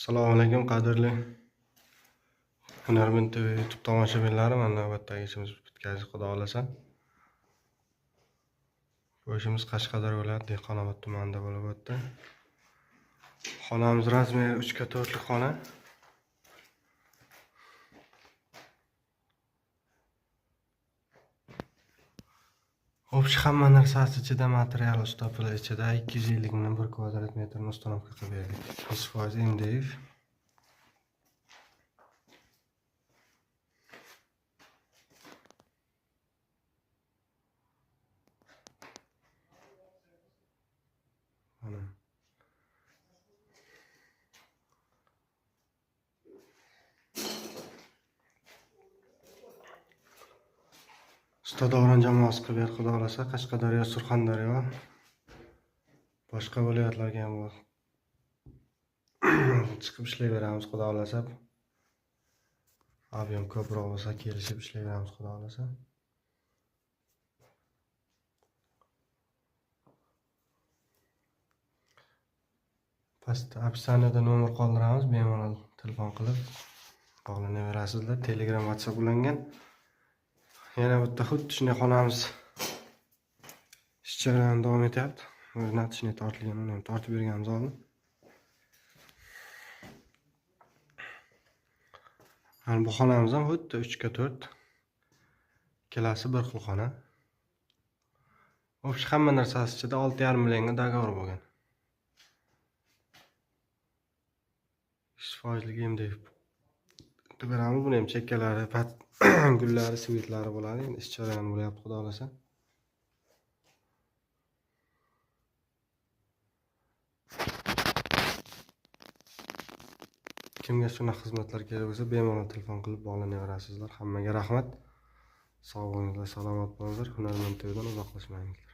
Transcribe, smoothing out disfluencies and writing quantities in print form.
Assalomu alaykum, qadrli Hunarmand TV YouTube tomoshabinlari. Mana navbatdagi ishimiz bitkazdik, xudo xohlasa. Bu ishimiz Qashqadaryo viloyati Dehqonobod tumanida bo'lib o'tdi. Xonamiz razmeri 3 ga 4 lik xona. Общий hamma narsasi ichida, material usta puli ichida 250 mingdan 1 kvadrat metrni установка qilib berdik. 100% MDF. Mana. Usta Davron jamoasi qilib berdi, xudo xohlasa. Qashqadaryo, Surxondaryo, boshqa viloyatlarga ham chiqib ishlayveramiz, xudo xohlasa. Объем ko'proq bo'lsa kelishib ishlayveramiz, xudo xohlasa. Pastda описаниеda nomer qoldiramiz, bemalol telefon qilib bog'lanaverasizlar. Telegram, WhatsApp ulangan. Yana bitta xuddi shunday xonamiz ish jarayoni davom etyapti. Natishni tortilgan, uni ham tortib berganmiz oldin. Mana bu xonamiz ham xuddi 3 ga 4. Ikkalasi bir xil xona. Общий hamma narsasi ichida 6,5 millionga договор bo'lgan. 100%lik MDF beramiz. Buni ham chekkalari, gullari, svetlari bo'ladi. Endi ish jarayoni bo'lyapti, xudo xohlasa. Kimga shunaqa xizmatlar kerak bo'lsa, bemalol telefon qilib bog'lanaverasizlar. Hammaga rahmat. Sog' bo'linglar, salomat bo'linglar. Hunarmand TVdan uzoqlashmanglar.